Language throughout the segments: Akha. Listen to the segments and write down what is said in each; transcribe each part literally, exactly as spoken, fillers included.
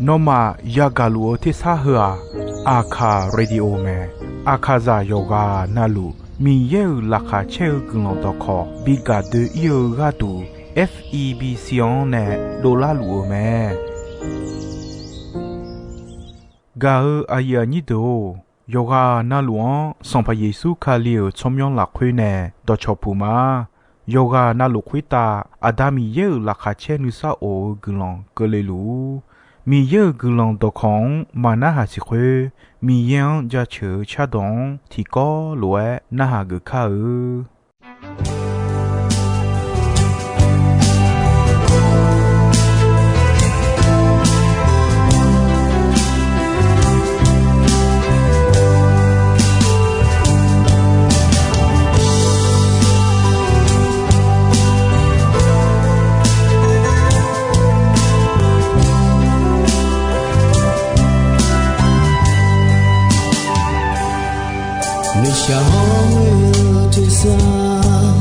Nawmaf yagaq luf-eu tersar heu-aq, Aqkaq Radio mae. Aqkaqzaq yawqghaq navluf Miqyaer-euq laqkhaq caer-eu guiqlanq dawqkawq bi gaq doe-ir-eu gharduq, F E B C-anr nae dovlar luf-eu mae. Gaq-eu aqyuif aqnyir deuq-or, yawqghaq navluf-anr Sanqpaq Yeqsur Kali-euq tsawrmyanr lafkhoer nae dawqcawq puq ma. Yawqghaq navluf khoertav Aqda Miqyaer-euq laqkhaq caer nuisar of-eu guiqlanq keuvle luf-ur. Miqyaer-euq guiqlanq dawqkawq-anr maqnarhaq siq khoer, Miqyaer-anr jaceuq-eu cardawq-anr tiqkawv lof-aer narhaq geuf kar-eu. Nuishaq hawr-eu tersar,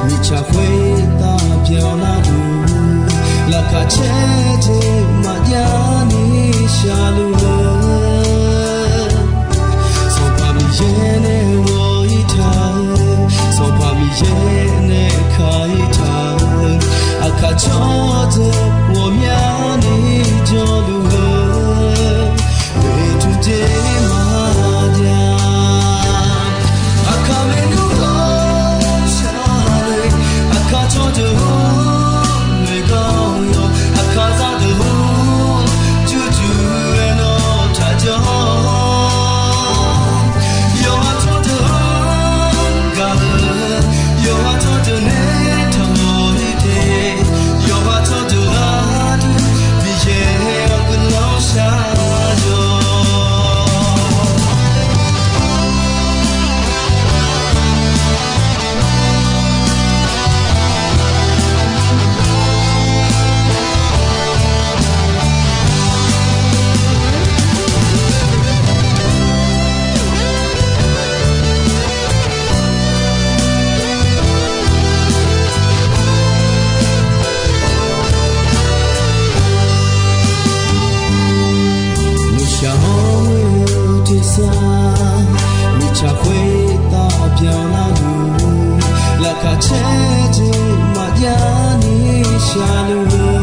mirtsaq khoertav byanlar-eu, laqkhaq caer jeq maqjav ni shaqluf-eu, Sanqpaq Miqyaer nae ghawq-ir taq-eu, Sanqpaq Miqyaer nae ka-ir taq-eu, aqkaq tsawrdeuq ghawqmyani jawrluf-eu, oeqtmq jeq maqjav. Aqkaq maernmr ghawqshaq-eu, aqkaq tsawrdeuq-or, noeqgawr-awr, aqkaq zaqdeuq-or, jurjur-aer nawr taqjanr. Yawqha tsawrdeuq-anr gaq-eu, yawqha tsawrdeuq nae taqmawf-ir de, yawqha tsawrdeuq gharduq Miqyaer-awr guiqlanq shar-awq. Nuishaq hawr-eu tersar, mirtsaq khoertav byanlar-eu, laqkhaq caer jeq maqjav ni shaqluf-eu,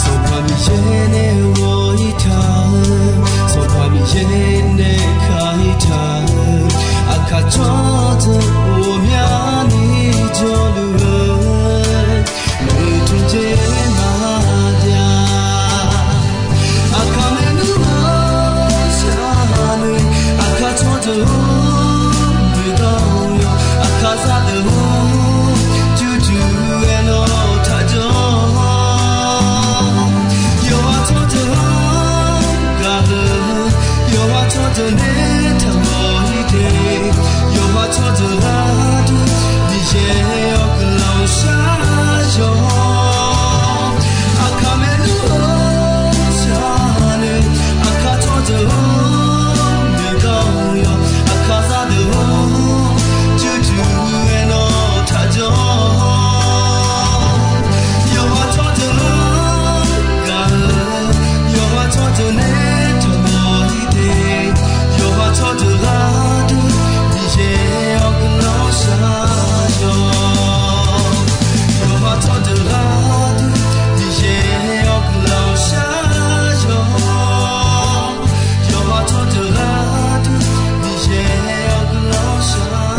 Sanqpaq Miqyaer nae ghawq-ir taq-eu, Sanqpaq Miqyaer nae ka-ir taq-eu, aqkaq tsawrdeuq ghawqmyani jawrluf-eu, oeqtmq jeq maqjav. Aqkaq maernmr ghawqshaq-eu, aqkaq tsawrdeuq-or, noeqgawr-awr, aqkaq zaqdeuq-or, jurjur-aer nawr taqjanr. Yawqha tsawrdeuq-anr gaq-eu, yawqha tsawrdeuq nae taqmawf-ir de, yawqha tsawrdeuq gharduq Miqyaer-awr guiqlanq shar-awq. Aqkaq maernmr ghawqshaq-eu, aqkaq tsawrdeuq-or, noeqgawr-awr, aqkaq zaqdeuq-or, jurjur-aer nawr taqjanr. Yawqha tsawrdeuq-anr gaq-eu, yawqha tsawrdeuq nae taqmawf-ir de, yawqha tsawrdeuq gharduq Miqyaer-awr guiqlanq shar-awq. Yawqha tsawrdeuq gharduq Miqyaer-awr guiqlanq shar-awq. Yawqha tsawrdeuq gharduq Miqyaer-awr guiqlanq shar-awq.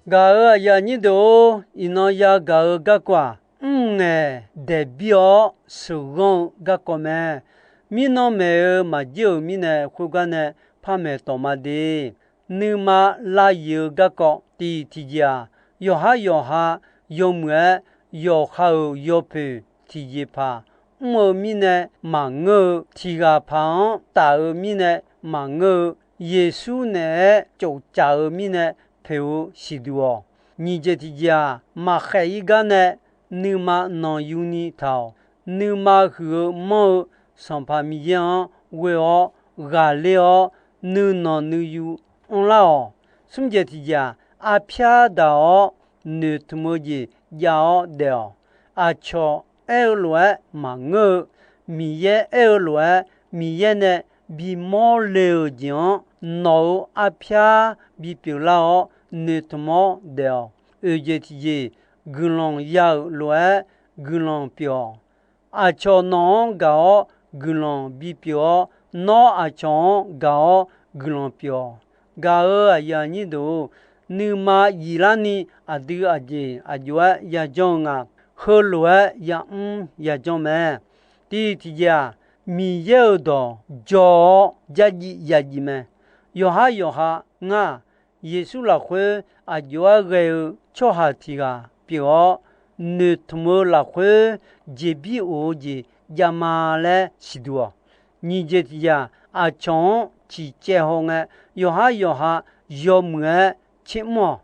Gaq-euq aqyuif aqnyir deuq-or, iqnan yagaq-eu garkawv-aq, mrngaeq daeqbir-awr sheuqghanr-eu garkawv mae. Mirnan maeq-eu maqjir-euq mirnae, khoergar nae par maeqtawq ma de. Nuima lavyiq-eu garkawv tiq tiqjeq-aq, yawqhar yawqha yawmuiq-aer yawqha-euq yawpoeq tiqjeqpaq mr-eu mirnae maqngeur-eu, tiq ghaq paq-anr taf-eu mirnae maqngeur-eu, Yeqsur naeq-aer tsofcaf-eu mirnae poeq-eu siqduq-awq. Nyiq jeq tiqjeq-aq, maqkhaeq-ir gar nae nuima nanqyuni taq-awq. Nuima huiq-eu manr-eu Sanqpaq Miqyaer-anr ghoe-awr ghaqler-awr, nuinanq nuiyu anrlar-awq. Smr jeq tiqjeq-aq, arpyar daq-awr noeqtmq-eu jeq jav-awr daef-awq. Aqcawq aer-eu lof-aer maqngeur-eu, Miqyaer aer-eu lof-aer, Miqyaer nae bimawr le-euq jeq-anr nawq-euq arpyar bipyeuf lar-awr noeqtmq-awr daef-awq. Oeq jeq tiqjeq, guiqlanq ya-euq lof-aer guiqlanq pyeuf-awq. Aqcawq nawq-anr gaq-awr guiqlanq bipyeuf-awr, nawr aqcawq-anr gaq-awr guiqlanq pyeuf-awq. Gaq-euq aqyuif aqnyir deuq-or, nuima yiflarni aqdui aqjeq aqjox-aer yajanr-eu nga. Heulof-aer yamr yajanr mae. Tiq tiqjeq-aq, Miqyaer-euq dawq jawr-awr jarjif yajif mae. Yawqhar yawqha ngar, Yeqsur lafkhoer aqjox-aer ghae-eu tsawrhaq tiq ghaq pyeuf-awr, noeqtmq-eu lafkhoer jeqbir of-eu jeq javma laer siqduq-awq. Nyiq jeq tiqjeq-aq, aqcawq-anr ciqcaev hawngae, yawqhar yawqha yawmuiq-aer tsermr-awq.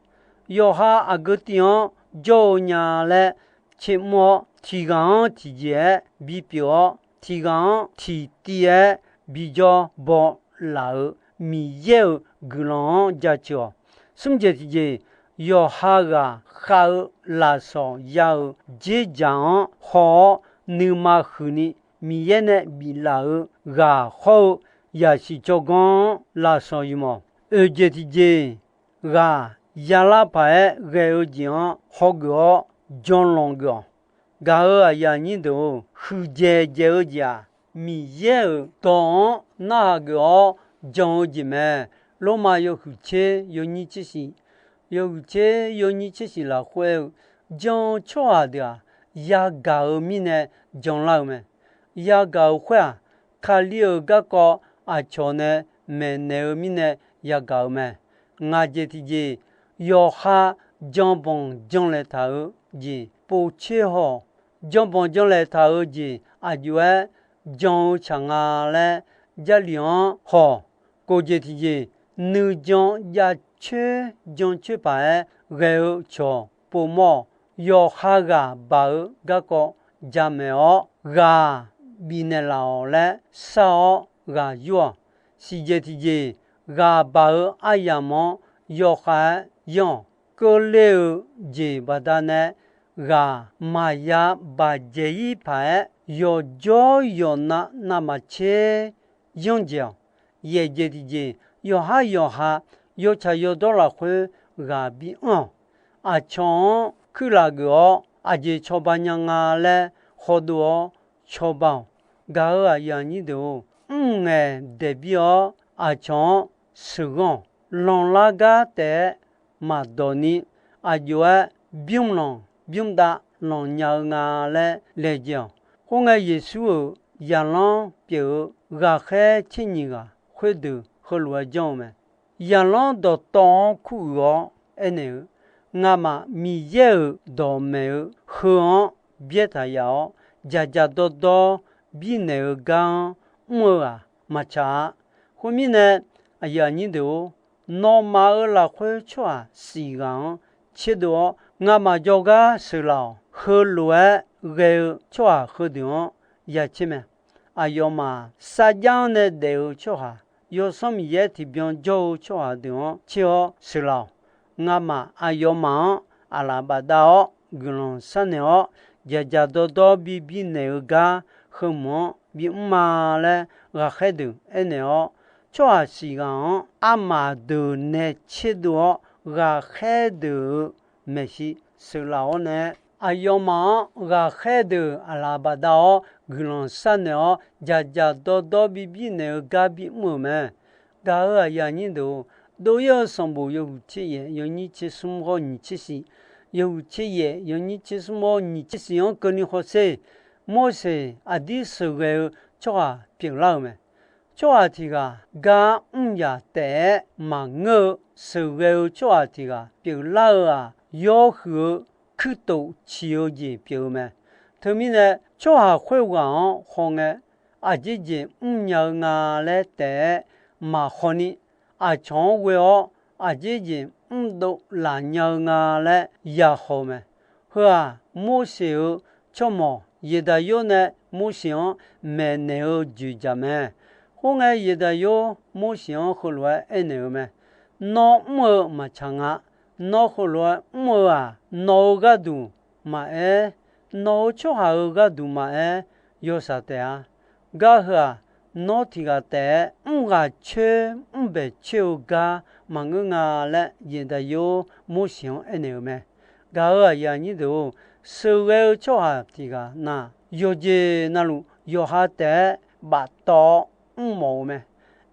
Yawqha aqgeu tiv-anr jawr-eu nya laer tsermr-awr, tiq ghaq-anr tiqjeq-aer bipyeuf-awr, tiq ghaq-anr tiqtiv-aer bijawr baw laf-euq Miqyaer-euq guiqlanq-anr jaceuq-awq. Smr jeq tiqjeq, yawqha ghaq khav-eu lafsawq ya-euq dzerdzaq-anr haw-awr nuima huiqni Miqyaer nae biflaf-euq ghaq hawr-eu yasiq tsawrganr-anr lafsawq yuf-awq. Oeq jeq tiqjeq, ghaq yalar paq-aer ghae-eu jeq-anr hawgeuf-awr janlanq geuf-awq. Gaq-euq aqyuif aqnyir deuq-or, huiqdzaeq dzaeq-eu jeq-aq, Miqyaer-euq dawq-anr narhaq geuf-awr jan-eu jeq mae. Lormav yawhuiq tser yawnyir tser shiq, yawhuiq tser yawnyir tser shiq lafkhoer-eu, jan-eu tsawrhaq deuq-aq, yagaq-euq mirnae janlar-eu mae. Yagaq-euq khoer-aq, Kali-euq garkawv aqcawq nae maeqnaeq-eu mirnae yagaq-euq mae. Ngaq jeq tiqjeq, yawqha janbanq janlaeq taq-eu jeq povtser haw-awq. Janbanq janlaeq taq-eu jeq aqjox-aer jan-eu tsaq nga laer Jarlif-anr haw-awq. Kov jeq tiqjeq, nuijan jav coer jan coer paq-aer ghae-eu cawq povmawr-awq. Yawqha ghaq baq-eu garkawv jamaeq-awr, ghaq bifnaeq laf-awq laer shar-awr ghaq yur-awq. Siqjeq tiqjeq, ghaq baq-eu aryamq-anr yawkhav-aer yanr-awq. Keuvle-euq jeq baqdanae ghaq maqya baqdzaeq-ir paq-aer, yawqjawr yawqnav navmaqtser yanr dzaeq-awq. Yaeq jeq tiqjeq, yawqhar yawqha yawtsaq yawdawr lafkhoer ghaq bianr-awq. Aqcawq-anr kuirlaf geuf-awr aqjeq cawba nya nga laer hawdov-awr cawba-awq. Gaq-euq aqyuif aqnyir deuq-or, mrngaeq daeqbir-awr aqcawq-anr sheuqghanr-awq. Lanqlar gar taef-aer maqdawq ni, aqjox-aer bymr lanq bymr dav lanq nya-eu nga laer laejae-awq. Khoerngae, Yeqsur-euq zaqlanr pyeuf-eu ghaqkhaer tser nyiq ghaq khoerdeuq heulof-aer janr-eu mae. Zaqlanr dawqtawv-anr kuruiq-awr aernaeq-eu, Ngamaf Miqyaer-euq dawqmaeq-eu heu-anr byaer taq yaf-awr, dzaqdzaq dawrdawr birnaeq-eu gar-anr mr-eu-aq, maqtsaq-a. Khoermirnae, aqyuif aqnyir deuq-or, nawmaf-euq lafkhoer tsawrhaq siq ghaq-anr tserdov-awr, ngamaf jawrgar sheuqlaf-awq. Heulof-aer ghae-eu tsawrhaq heudeuq-anr ya tser mae. Aqyawfmaf sarjax-anr nae daef-eu tsawrhaq, Yawsanr Miqyaer tiqbyan jawr-eu tsawrhaq deuq-anr tser-awr sheuqlaf-awq. Ngamaf aqyawfmaf-anr aqlaf bafdav-awr guiqlanq sharnaeq-awr, dzaqdzaq dawrdawr bi birnaeq-eu gar heumq-anr bimr ma laer ghaqkhaer deuq aernaeq-awr, tsawrhaq siq ghaq-anr armaf deuq nae tserdov-awr, ghaqkhaer deuq-euq maeqshi sheuqlaf-awr nae, aqyawfmaf-anr ghaqkhaer deuq aqlaf bafdav-awr guiqlanq sharnaeq-awr, dzaqdzaq dawrdawr bi birnaeq-eu gar bimr-euq mae. Gaq-euq aqyuif aqnyir deuq-or, Dov-ir-eu sanqbof yawhuiq tser yaef yawnyir tser smr hawr nyiq tser shiq, yawhuiq tser yaef yawnyir tser smr hawr nyiq tser shiq-anr keuvni hawsher. Morseq aqdir sheuqghae-eu tsawrhaq pyeuflar-euq mae. Tsawrhaq tiq ghaq gar mr yaq taef-aer maqngeur-eu sheuqghae-eu tsawrhaq tiq ghaq pyeuflar-eu-aq, yawhuiq-eu kuirtof ciq-eu jeq pyeuf-eu mae. Teumirnae, Tsawrhaq khoerghaq-anr khawngae, aqjeq jeq mrnya-eu nga laer taef-aer maqkhawni, aqcawq-anr ghoe-awr aqjeq jeq mrdov laf nya-eu nga laer yahaw-eu mae. Heu-aq, Morseq-euq tsawrmawq Yeqdaqyor nae Morseq-anr maeqnaeq-eu dzoeqdzaq mae. Khoerngae, Yeqdaqyor Morseq-anr heulof-aer aernaeq-eu mae. Nawr mr-eu maqtsaq nga. Nawr heulof-aer mr-eu-aq, nawq-euq gharduq maqaer, nawq-euq tsawrhaq-euq gharduq maqaer, yawshaq taef-a. Gar heu-aq, nawr tiq ghaq taef-aer mr ghaq coer mr baeq coer-eu gar maqngeur nga laer, Yeqdaqyor Morseq-anr aernaeq-eu mae. Gaq-euq aqyuif aqnyir deuq-or, sheuqghae-eu tsawrhaq tiq ghaq na, yawqjeq navluf yawqha taef-aer baftawv-awr mrmawf-eu mae.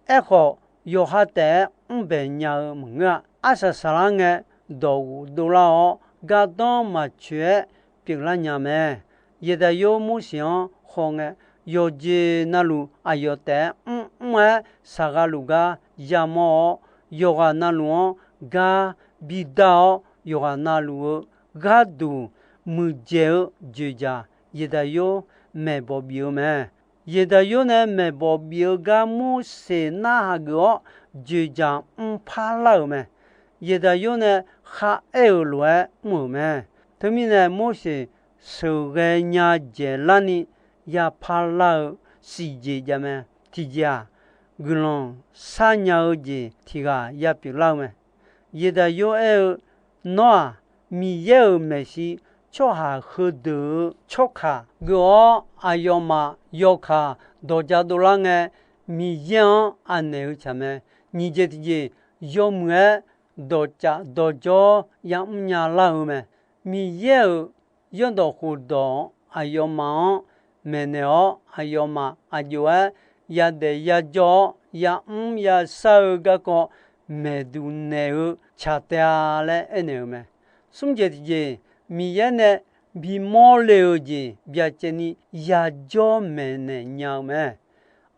Aerkhawf, yawqha taef-aer mr baeq nya-eu maqngeur-a. Arsaq saqlar ngae, dawqghof dovlar-awr, gardanr maqtsoeq-aer pyeuflar nya mae. Yeqdaqyor Morseq-anr hawngae, yawqjeq navluf aqyawf taef-aer mrmr-aer saqghaq luf gar yamawr-awr, yawqghaq navluf-anr gar bidar-awr, yawqghaq navluf-eu gharduq muiqdzaeq-eu dzoeqdzaq Yeqdaqyor maeqbawq bif-eu mae. Yeqdaqyor nae maeqbawq bif-eu gar Morseq narhaq geuf-awr dzoeqdzaq mrpar lar-euq mae. Yeqdaqyor nae kharaer-euq lof-aer mr-euq mae. Teumirnae Morseq sheuqghae nya dzaeqlarni yapar lar-eu siqjeq jav mae. Tiqjeq-aq, guiqlanq sharnya-eu jeq tiq ghaq yapyeuf lar-eu mae. Yeqdaqyor aer-eu, Nawr-aq, Miqyaer-euq maeqshi tsawrhaq heudeuq-euq tsawrkaq geuf-awr, aqyawfmaf yawkaq dawqja dovlar ngae, Miqyaer-anr anaeq-eu tsaq mae. Nyiq jeq tiqjeq, yawmuiq-aer dawqcaf dawqjawr yamr nya lar-eu mae. Miqyaer-euq zanrdawq khofdawq aqyawfmaf-anr maeqnaeq-awr, aqyawfmaf aqjox-aer yadaef yajawr-awr yamr yashar-eu garkawv maeqduq naeq-eu tsaq taef-a laer aernaeq-euq mae. Smr jeq tiqjeq, Miqyaer nae bimawr le-euq jeq byacaevni yajawr maeqnaeq nya-eu mae.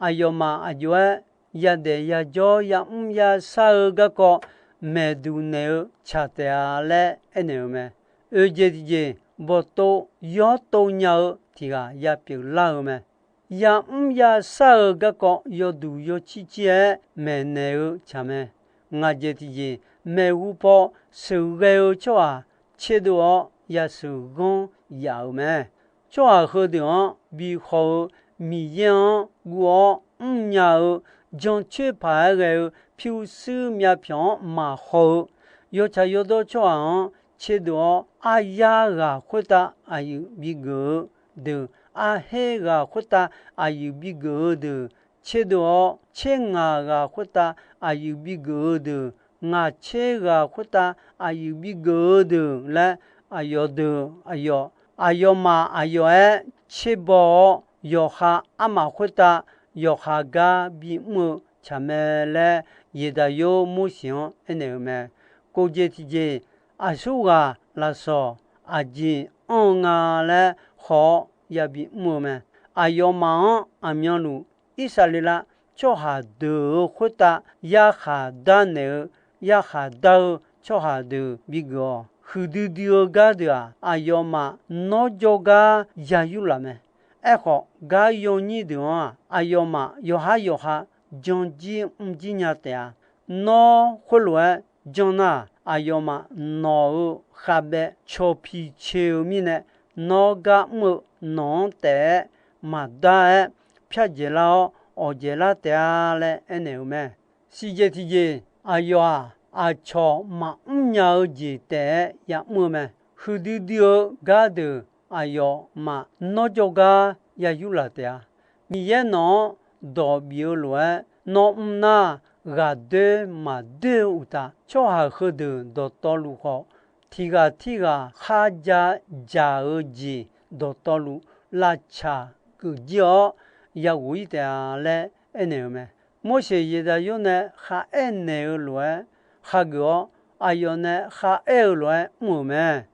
Aqyawfmaf aqjox-aer yadaef yajawr yamr yashar-eu garkawv maeqduq naeq-eu tsaq taef-a laer aernaeq-euq mae. Oeq jeq tiqjeq, bawqtov yawtov nya-eu tiq ghaq yapyeuf lar-eu mae. Yamr yashar-eu garkawv yawduq yawcir cir-aer maeqnaeq-eu tsaq mae. Ngaq jeq tiqjeq, maeqhu paw sheuqghae-eu tsawrhaq tserdov-awr yasheuq ghanr yaf-euq mae. Tsawrhaq heudeuq-anr bihaw-eu Miqyaer-anr guv-awr mrnya-eu jancoer paq-aer ghae-eu pyurshuir myavpyawq-anr maqhaw-eu, yawtsaq yawdawr tsawrhaq-anr tserdov-awr aryar ghaq khoertav aqyuif bigeuf-eu deuq, arher ghaq khoertav aqyuif bigeuf-eu deuq, tserdov-awr tser ngaq ghaq khoertav aqyuif bigeuf-eu deuq, ngaq tser ghaq khoertav aqyuif bigeuf-eu deuq laer, aqyawf deuq aqyawf, aqyawfmaf aqyawf-aer tserbaw-awr, yawqha armaf khoertav yawqha gar bimr-eu tsaq mae laer, Yeqdaqyor Morseq-anr aernaeq-eu mae. Kof jeq tiqjeq, aqsurghaq lafsawq aqjeq anr-eu nga laer haw-awr yabi mr-eu mae. Aqyawfmaf-anr aqmyanluf Irsaqleqlav tsawrhaq deuq-euq khoertav yarkhaq darnaeq-eu, yarkhaq dar-eu tsawrhaq deuq bigeuf-awq. Huiqdui dui-eu gardeuq-aq, aqyawfmaf nawr jawrgar ya yurlaf mae. Aerkhawf, gar yawnyir deuq-anr-aq, aqyawfmaf yawqhar yawqha janjir mrjir nya taef-a. Nawr khoerlof-aer janr nar-aq, aqyawfmaf nawq-euq khavbaev cawq piq coeq-eu mirnae, nawr gar mr-eu nawq-anr taef-aer maqdar-aer pyardzaeq lar-awr awqdzaeq lar taef-a laer aernaeq-eu mae. Siqjeq tiqjeq, aqyawf-aq, aqcawq maqmr nya-eu jeq taef-aer yamr-eu mae. Huiqdui dui-eu gardeuq aqyawfmaf nawr jawrgar ya yurlaf taef-a. Miqyaer nawq-anr dawq bif-eu lof-aer, nawr mr nar ghaqdoer maqdoer-eu uqtaf, tsawrhaq heudeuq dawqtawvluf khawf, tiq ghaq tirghaq kharja dzaq-eu jeq dawqtawvluf lavcaq geuf jir-awr yaghof-ir taef-a laer aernaeq-eu mae. Morseq Yeqdaqyor nae kharaer naeq-eu lof-aer khageuf-awr, aqyawf nae kharaer-eu lof-aer mr-euq mae.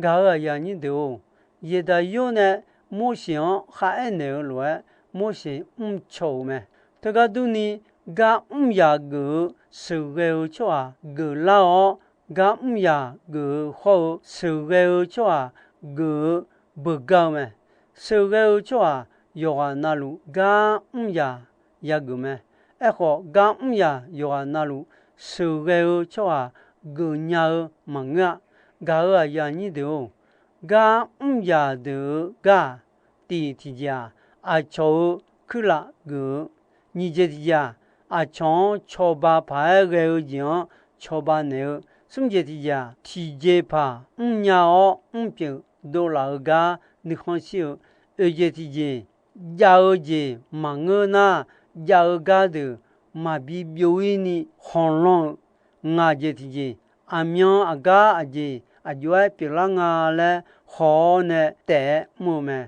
Gaq-euq aqyuif aqnyir deuq-or, Yeqdaqyor nae Morseq-anr kharaer naeq-eu lof-aer Morseq mrcaw-euq mae. Teugar durni, gar mr yaq geuf-eu sheuqghae-eu tsawrhaq geuflar-awr, gar mr yaq geuf-eu hawr-eu sheuqghae-eu tsawrhaq geuf-eu beugar-eu mae. Sheuqghae-eu tsawrhaq yawqghaq navluf gar mr yaq yageuf mae. Aerkhawf, gar mr yaq yawqghaq navluf sheuqghae-eu tsawrhaq geufnya-eu maqngeur-a. Gaq-euq aqyuif aqnyir deuq-or, gar mr yaq deuq-eu gar-aq, tiq tiqjeq-aq, aqcawq-euq kuirlaf geuf-eu, nyiq jeq tiqjeq-aq, aqcawq-anr cawba paq-aer ghae-eu jeq-anr cawba naeq-eu, smr jeq tiqjeq-aq, tiqjeqpaq mrnya-awr mrpyeuf dovlaf-eu gar nuikhanr shir-eu, oeq jeq tiqjeq, jav-eu jeq maqngeur nar, jav-eu gar deuq maqbi byov-ir ni khanqlanr-eu, ngaq jeq tiqjeq, aqmyan aqgar aqjeq aqjox-aer pyeuflar nga laer haw-awr nae taef-aer mr-eu mae.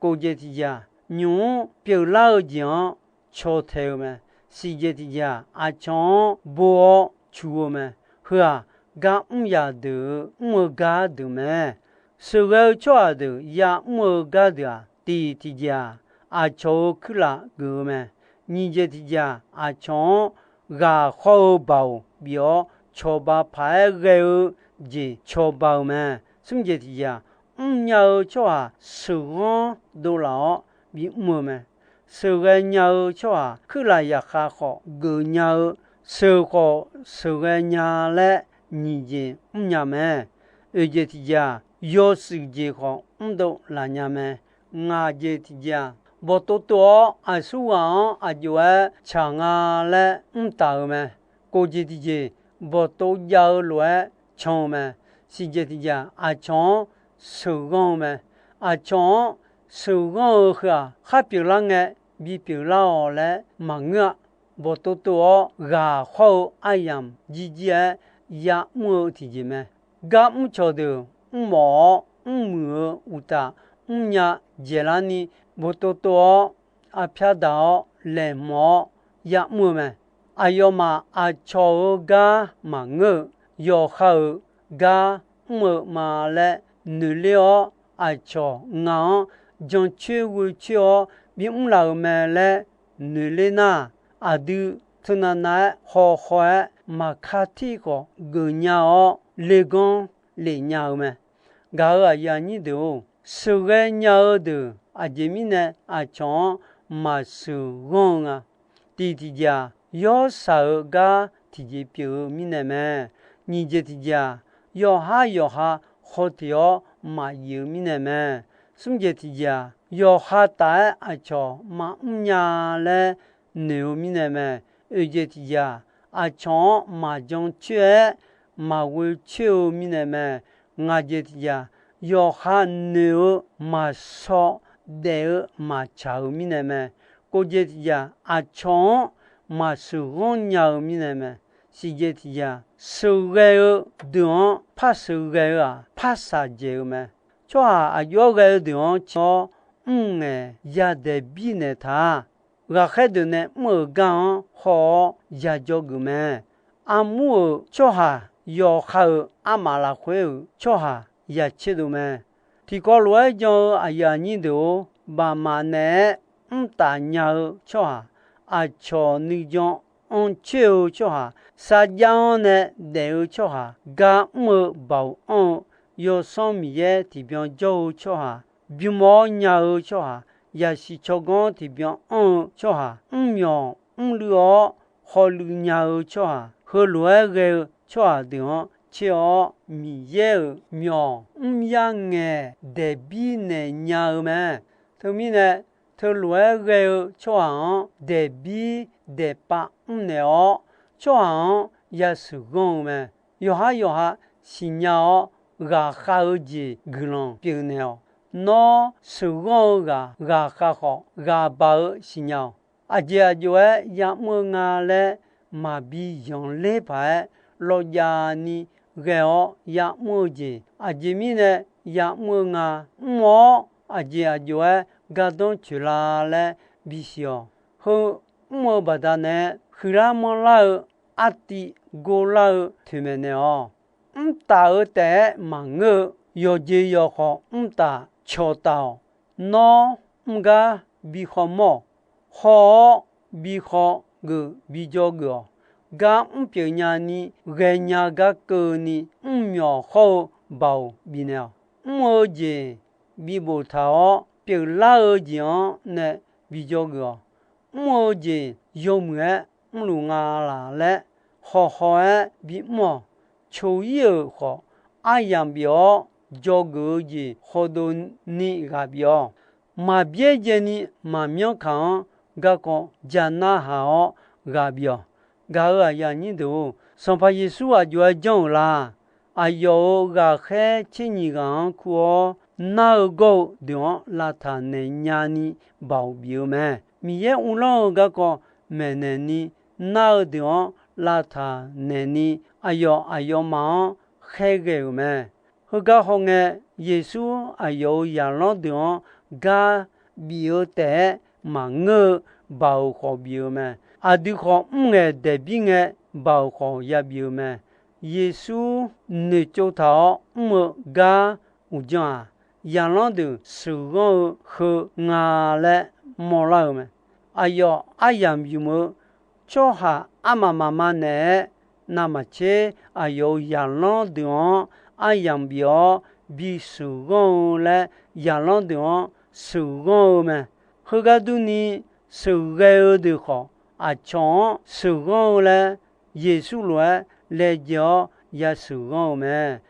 Kof jeq tiqjeq-aq, nymq-mr pyeuflar-eu jeq-anr caw tae-eu mae. Siq jeq tiqjeq-aq, aqcawq-anr bo-awr cu-eu mae. Heu-aq, gar mr yaq deuq-eu mr-eu gar deuq mae. Sheuqghae-eu tsawrhaq deuq ya'mr-eu gar deuq-aq, tiq tiqjeq-aq, aqcawq-euq kuirlaf geuf-eu mae. Nyiq jeq tiqjeq-aq, aqcawq-anr ghaq hawr-eu baoq bif-awr cawba paq-aer ghae-eu jeq cawba-eu mae. Smr jeq tiqjeq-aq, mrnya-eu tsawrhaq sheuqghanr dovlaf-awr bimr-eu mae. Sheuqghae nya-eu tsawrhaq kuirlaf yaqkhav khawf geufnya-eu, sheuq khawf sheuqghae nya laer nyiq jeq mrnya mae. Oeq jeq tiqjeq-aq, yawshuif jeq khawf mrdov laf nya mae. Ngaq jeq tiqjeq-aq, bawqtov tov-awr aqsurghaq-anr aqjox-aer tsaq nga laer mr taf-eu mae. Kof jeq tiqjeq, bawqtov jav-eu lof-aer can-eu mae. Siq jeq tiqjeq-aq, aqcawq-anr sheuqghanr-eu mae. Aqcawq-anr sheuqghanr-eu heu-aq, khar pyeuflar ngae bipyeuf lar-awq laer maqngeur-a. Bawqtov tov-awr ghaq hawr-eu aryamq jirjir-aer ya'mr-eu tiqjeq mae. Gar mrcawq deuq mrmawf-awr mrmuiq-eu uqtaf, mrnya dzaeqlarni, bawqtov tov-awr arpyar daq-awr laeqhmq-awr ya'mr-eu mae. Aqyawfmaf aqcawq-euq gar maqngeur-eu, yawqha-euq gar mr-eu ma laer noeqler-awr, aqcawq ngaq-anr jancoer ghoecoer-awr bimr laf-euq mae laer noeqler nar, aqdui teunav nav-aer hawkhaw-aer maqka tir khawf geufnya-awr, leganr lef nya-eu mae. Gaq-euq aqyuif aqnyir deuq-or, sheuqghae nya-eu deuq aqjeq mirnae aqcawq-anr maqsheuqghanr-eu nga. Tiq tiqjeq-aq, yawrsaq-euq gar tiqjeq pyeuf-eu mirnae mae. Nyiq jeq tiqjeq-aq, yawqhar yawqha khawf tiq-awr maqyif-eu mirnae mae. Smr jeq tiqjeq-aq, yawqha taf-aer aqcawq maqmr nya laer noeq-eu mirnae mae. Oeq jeq tiqjeq-aq, aqcawq-anr maqjan coer-aer maqghoe coer-eu mirnae mae. Ngaq jeq tiqjeq-aq, yawqha noeq-eu maqshaw daef-eu maqtsaq-eu mirnae mae. Kov jeq tiqjeq-aq, aqcawq-anr maqsheuqghanr nya-eu mirnae mae. Siq jeq tiqjeq-aq, sheuqghae-eu deuq-anr par sheuqghae-eu-aq, par shaqdzaeq-eu mae. Tsawrhaq aqjox-aer ghae-eu deuq-anr caer-awr mrngaeq yadaeq birnaeq taq-a. Ghaqkhaer deuq nae mr-euq gar-anr haw-awr yajawr geuf mae. Armur-euq tsawrhaq yawqha-euq armaf lafkhoer-euq tsawrhaq ya tserdov mae. Tiqkawv lof-aer jan-eu aqyuif aqnyir deuq-or, baqmaf naeq-aer mrtaf nya-eu tsawrhaq, aqcawq nuijan anr coer-eu tsawrhaq, sarjax-anr nae daef-eu tsawrhaq, gar mr-eu baoq anr-eu, Yawsanr Miqyaer tiqbyan jawr-eu tsawrhaq, bymr-awr nya-eu tsawrhaq, yasiq tsawrganr tiqbyan anr-eu tsawrhaq, mrmyawq mrluiv-awr hawluiv nya-eu tsawrhaq, heulof-aer ghae-eu tsawrhaq deuq-anr caer-awr, Miqyaer-euq myawq mr yar ngaeq daeqbir naeq nya-eu mae. Teumirnae, teulof-aer ghae-eu tsawrhaq-anr daeqbir daeqpav mrnaeq-awr, tsawrhaq-anr yasheuq ghanr-eu mae. Yawqhar yawqha siqnya-awr, ghaqkhav-eu jeq guiqlanq pyeufnaeq-awq. Nawr sheuqghanr-eu ghaq ghaqkhav khawf, ghaq baq-eu siqnya-awq. Aqjeq aqjox-aer ya'mr-eu nga laer maqbi yanqler paq-aer, lawqjaf ni ghae-awr ya'mr-eu jeq, aqjeq mirnae ya'mr-eu nga. Mr-awr aqjeq aqjox-aer gardanr coeqla laer bisiq-awq. Heu mr-eu baqdanae, huiqlar manrlar-eu, artiv gorlar-eu toeqmaeq naeq-awq. Mrtaf-eu taef-aer maqngeur-eu, yawqjeq yawqkhawf mrtaf cawqtaf-awq. Nawr mr gar bi khawmawr-awq. Haw-awr bi khawgeuf bi jawrgeuf-awq. Gar mr pyeuf nyani ghaenya gar keuvni, mrmyawq hawr-eu baoq bifnaeq-awq. Mr-eu jeq bi boftaq-awr, pyeuflar-eu jeq-anr nae bi dzawgeuf-awq. Mr-eu jeq yawmuiq-aer mrluf nga laq laer hawqhaw-aer bimr-awq. Coq-ir-euq khawf, aryamq bif-awr dzawgeuf-eu jeq khawdov ni ghaq bif-awq. Maqbyaerdzaeni maqmyanr kaq-anr garkawv ja narhaq-awr ghaq bif-awq. Gaq-euq aqyuif aqnyir deuq-or, Sanqpaq Yeqsur aqjox-aer janr-euq la? Aqyawf-euq ghaqkhaer tser nyiq ghaq-anr kur-awr, nar-eu gawr-eu deuq-anr lavtaq naeq nyani baoq bif-eu mae. Miqyaer uvlanr-eu garkawv maeqnaeq ni, nar-eu deuq-anr lavtaq naeq ni, aqyawf aqyawfmaf-anr khaerghae-euq mae. Heugar hawngae, Yeqsur aqyawf-euq zaqlanr deuq-anr gar bif-eu taef-aer maqngeur-eu baoq khawf bif-eu mae. Aqdui khawf mr ngaeq daeqbir ngae, baoq khawf yabif-eu mae. Yeqsur noeqtsov taq-awr mr-eu gar uqdzan-aq, zaqlanr deuq sheuqghanr-eu heu nga laer mawrlar-eu mae. Aqyawf aryamq ymq-eu tsawrhaq armaf mafma naeq-aer, navmaqtser aqyawf-euq zaqlanr deuq-anr aryamq bif-awr bi sheuqghanr-eu laer, zaqlanr deuq-anr sheuqghanr-eu mae. Heugar durni, sheuqghae-eu deuq khawf, aqcawq-anr sheuqghanr-eu laer, Yeqsur lof-aer laejae-awr ya sheuqghanr-eu mae.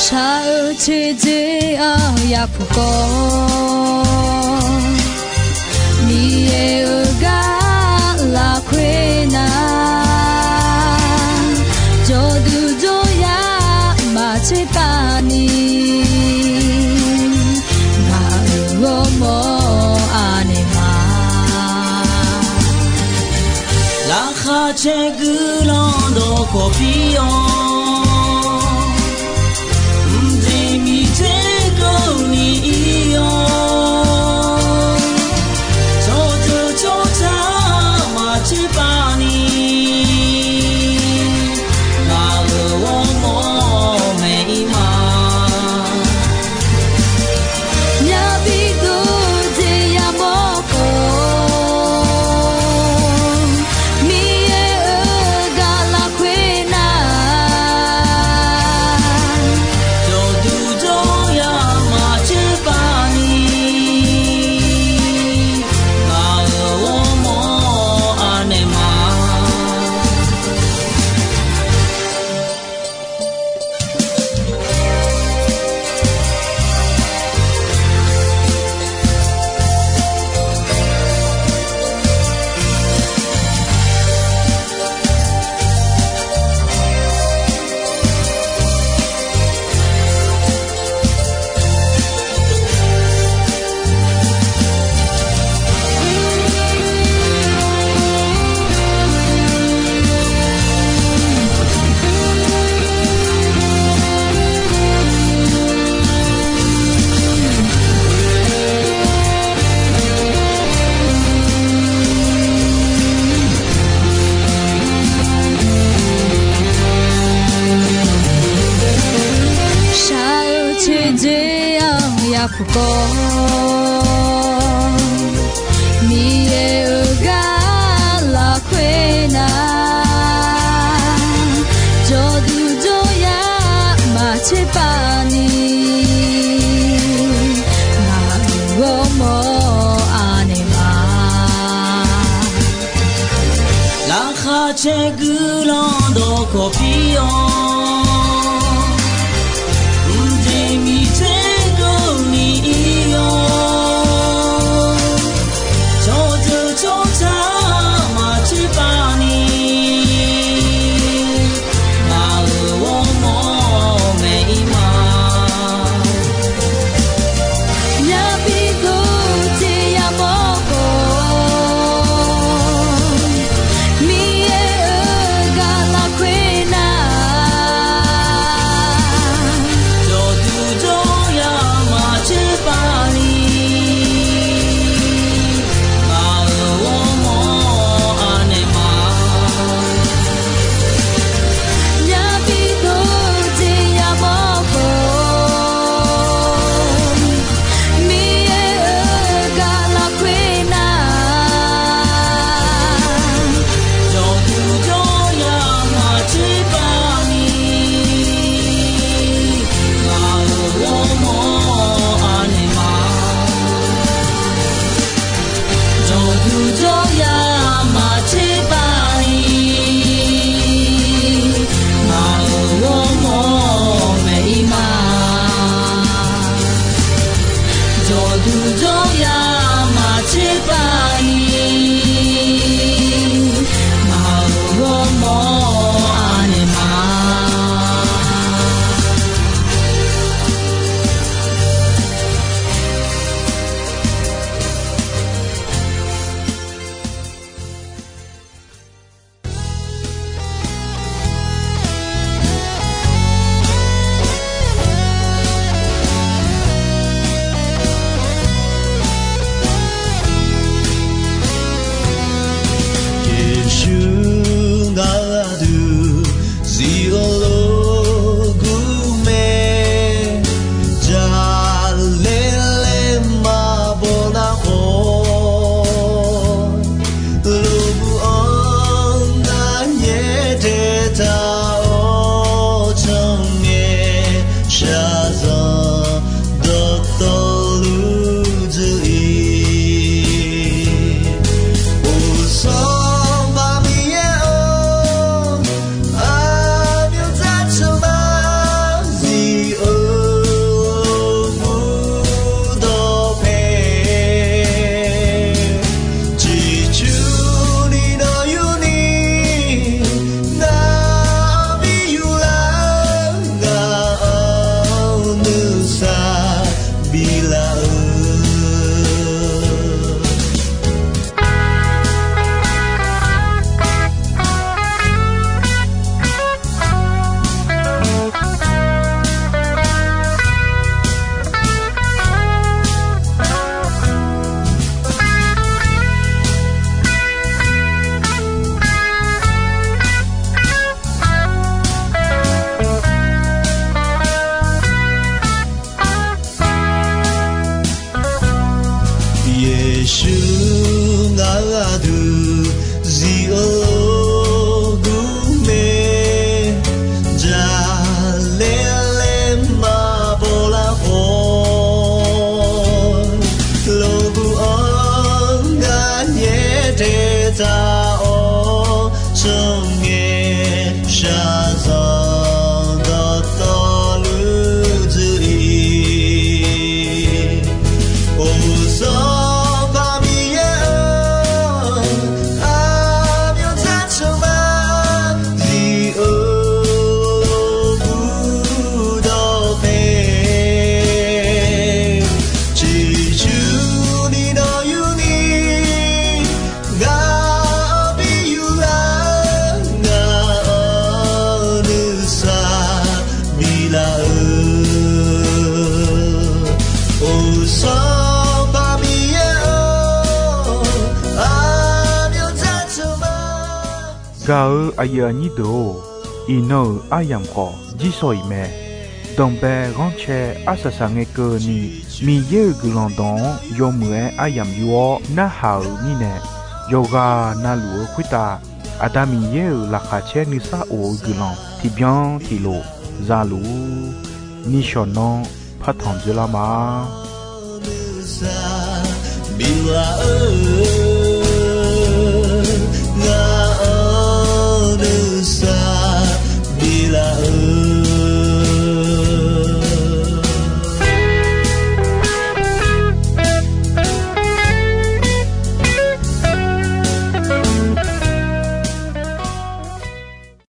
Shaq-eu teqdzer-anr yapuq kawv, Miqyaer-euq gar lafkhoer nar, jawrduq jawryar maqtser pav ni, ngaq-euq ghawrmawr anaeq ma. Laqkhaq caer guiqlanq dawqkawq pir-awr, mqjeq miqdzer keuvni ir-awr, tsawrjeuq tsawrca maqtser pav ni, ngaq-euq ghawrmawr maeq-ir ma. Myavbi dov jeq yamawr khawf, Miqyaer-euq gar lafkhoer nar, jawrduq jawryar maqtser pav ni, ngaq-euq ghawrmawr anaeq ma. Shaq-eu teqdzer-anr yapuq kawv, Miqyaer-euq gar lafkhoer nar, jawrduq jawryar maqtser pav ni, ngaq-euq ghawrmawr anaeq ma. Laqkhaq caer guiqlanq dawqkawq pir-awr, mqjeq miqdzer keuvni ir-awr, tsawrjeuq tsawrca maqtser pav ni, ngaq-euq ghawrmawr maeq-ir ma. Myavbi dov jeq yamawr khawf, Aqyawf anaeq ma. Yeqsur ngar gharduq zif-eu lof gur mae. Jaqlaer laer maqbaw nar khawf, lof gur-anr ngar nyaer tae taq-awr, tsawrngae shaqzanq dawqtawvluf dzuif-ir. Uqsanq Aqda Miqyaer-or, aqmyanluf dzarceuq ma zif-eu lof gur dawqpae. Ciqcurni nawr yurni, ngaq-anr bi yurlar, ngaq-anr nuisar biflaf-eu. Yeqsur ngar gharduq zif-eu lof gur mae. Jaqlaer laer maqbaw lar khawf, lof gur-anr ngar nyaer tae taq-awr, tsawrngae shaqzanq dawqtawvluf dzuif-ir. Uqsanq Aqda Miqyaer-or, aqmyanluf dzarceuq ma zif-eu lof gur dawqpae. Ciqcurni nawr yurni, ngaq-anr bi yurlar, ngaq-anr nuisar biflaf-eu. Uqsanq Aqda Miqyaer-or, aqmyanluf dzarceuq ma. Gaq-euq aqyuif aqnyir deuq-or, iqnan-euq aryamq khawf jirsawq iq mae. Danqbae ghanrcae arsaq saq ngae keuvni, Miqyaer-euq guiqlanq dawq-anr yawmuiq-aer aryamq yur-awr narhaq-euq mirnae, yawqghaq navluf-eu khoertav Aqda Miqyaer-euq laqkhaq caer nuisar of-eu guiqlanq tiqbyan tiqlof za luf-ur. Nishawq nanr partanq dzoerlar ma.